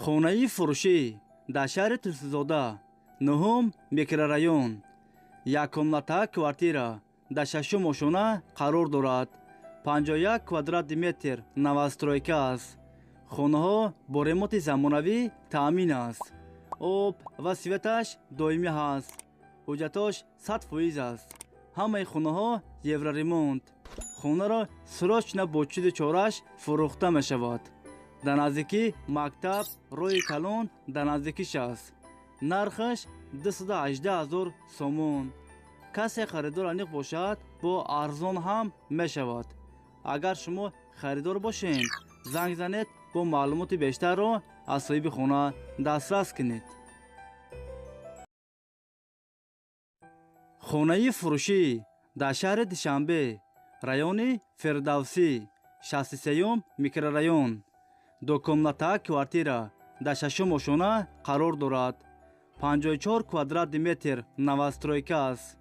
Хонаи фурӯшӣ дар шаҳри Турсунзода, 9 микрорайон, яккомната квартира дар шашум ошёна қарор дорад. 51 квадрати метр новостройка аст. Хонаҳо бо ремонти замонавӣ таъмин аст. Об ва светаш доимӣ ҳаст. Ҳуҷҷатош 100% аст. Ҳамаи хонаҳо евроремонт. Хонаро срочно бо чиду чораш фурӯхта мешавад. Дар наздикӣ мактаб, роҳи калон дар наздикиш аст. Нархаш 218 000 сомон. Касе харидор аниқ бошад, бо арзон ҳам мешавад. Агар шумо харидор бошед, занг занед, бо маълумоти бештарро аз соҳиби хона дастрас кунед. Хонаи фурӯшӣ дар шаҳри Душанбе, райони Фирдавсӣ, 63 микрорайон, дукомната квартира дар шашум ошёна қарор дорад. 54 квадрати метр новостройка аст.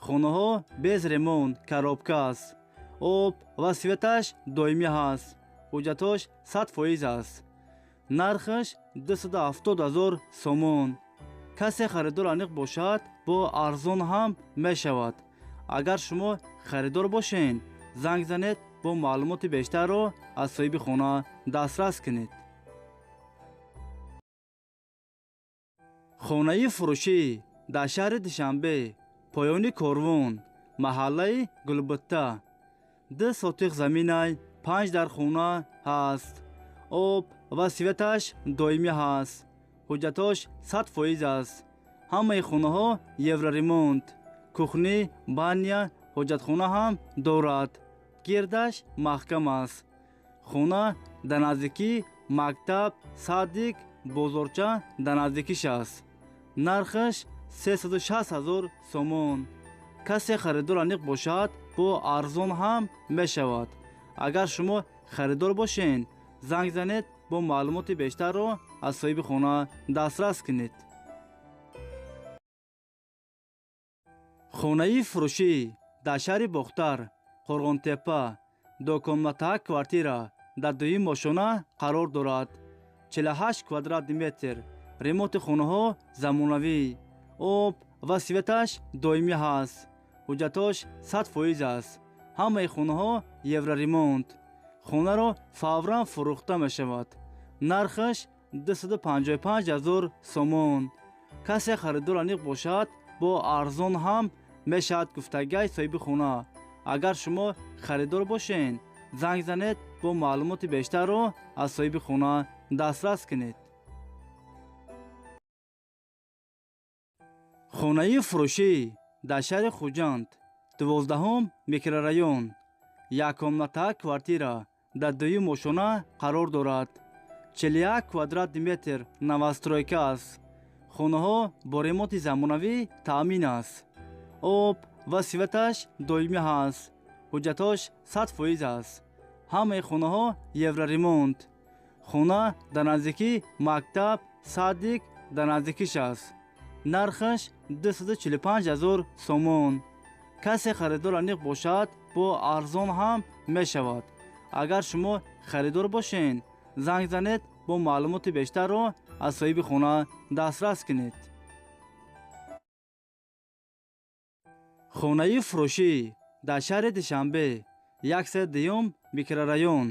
Хонаҳо без ремонт, коробка аст. Об ва светаш доимӣ ҳаст. Ҳуҷҷатош 100% аст. Нархаш 270 000 сомон. Касе харидор аниқ бошад, бо арзон ҳам мешавад. Агар шумо харидор бошед, занг занед, бо маълумоти бештарро аз соҳиби хона дастрас кунед. Хонаи фурӯшӣ дар шаҳри Душанбе, поёни Корвон, маҳаллаи Гулбутта, 2 сотиқ заминай, 5 дар хона ҳаст. Об ва светаш доимӣ ҳаст. Ҳуҷҷатош 100% аст. Ҳамаи хонаҳо евроремонт. Кухни, баня, ҳоҷатхона ҳам дорад. Гирдаш маҳкам аст. Хона дар наздикӣ мактаб, садик, бозорча дар наздикиш аст. Нархаш 360 000 сомон. Касе харидор аниқ бошад, бо арзон ҳам мешавад. Агар шумо харидор бошед, занг занед, бо маълумоти бештарро аз соҳиби хона дастрас кунед. Хонаи фурӯшӣ дар шаҳри Бохтар, Қурғонтеппа, дукомната квартира дар дуюм ошёна қарор дорад. 48 квадрати метр. Ремонти хонаҳо замонавӣ. Об ва светаш доимӣ ҳаст. Ҳуҷҷатош 100% аст. Ҳамаи хонаҳо евроремонт. Хонаро фавран фурӯхта мешавад. Нархаш 255 000 сомон. Касе харидор аниқ бошад, бо арзон ҳам мешавад, гуфтагай соҳиби хона. Агар шумо харидор бошед, занг занед, бо маълумоти бештарро аз соҳиби хона дастрас кунед. Хонаи фурӯшӣ дар шаҳри Хуҷанд, 12 микрорайон, яккомната квартира дар дуюм ошёна қарор дорад. 41 квадрати метр новостройка аст. Хонаҳо бо ремонти замонавӣ таъмин аст. Об ва светаш доимӣ ҳаст. Ҳуҷҷатош 100% аст. Ҳамаи хонаҳо евроремонт. Хона дар наздикӣ мактаб, садик дар наздикиш аст. Нархаш 245 000 сомон. Касе харидор аниқ бошад, бо арзон ҳам мешавад. Агар шумо харидор бошед, занг занед, бо маълумоти бештарро аз соҳиби хона дастрас кунед. Хонаи фурӯшӣ дар шаҳри Душанбе, 102 микрорайон,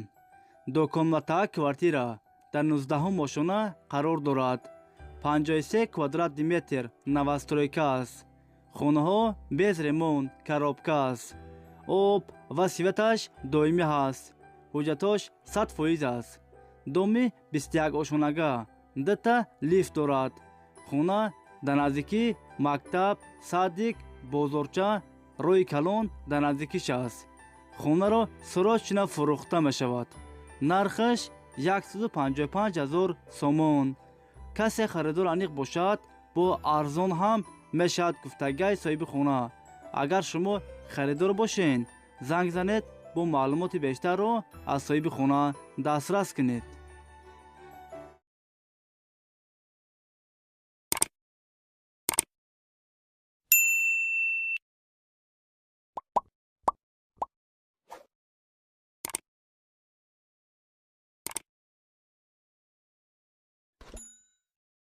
дукомната квартира дар 19 ошёна қарор дорад. 53 квадрати метр новостройка аст. Хонаҳо без ремонт, коробка аст. Об ва светаш доимӣ ҳаст. Ҳуҷҷатош 100% аст. Доми 21 ошёнага, 2 лифт дорад. Хона дар наздикӣ мактаб, садик, бозорча, роҳи калон дар наздикиш аст. Хонаро срочно фурӯхта мешавад. Нархаш 155 000 сомон. Касе харидор аниқ бошад, бо арзон ҳам мешавад, гуфтагай соҳиби хона. Агар шумо харидор бошед, занг занед, бо маълумоти бештарро аз соҳиби хона дастрас кунед.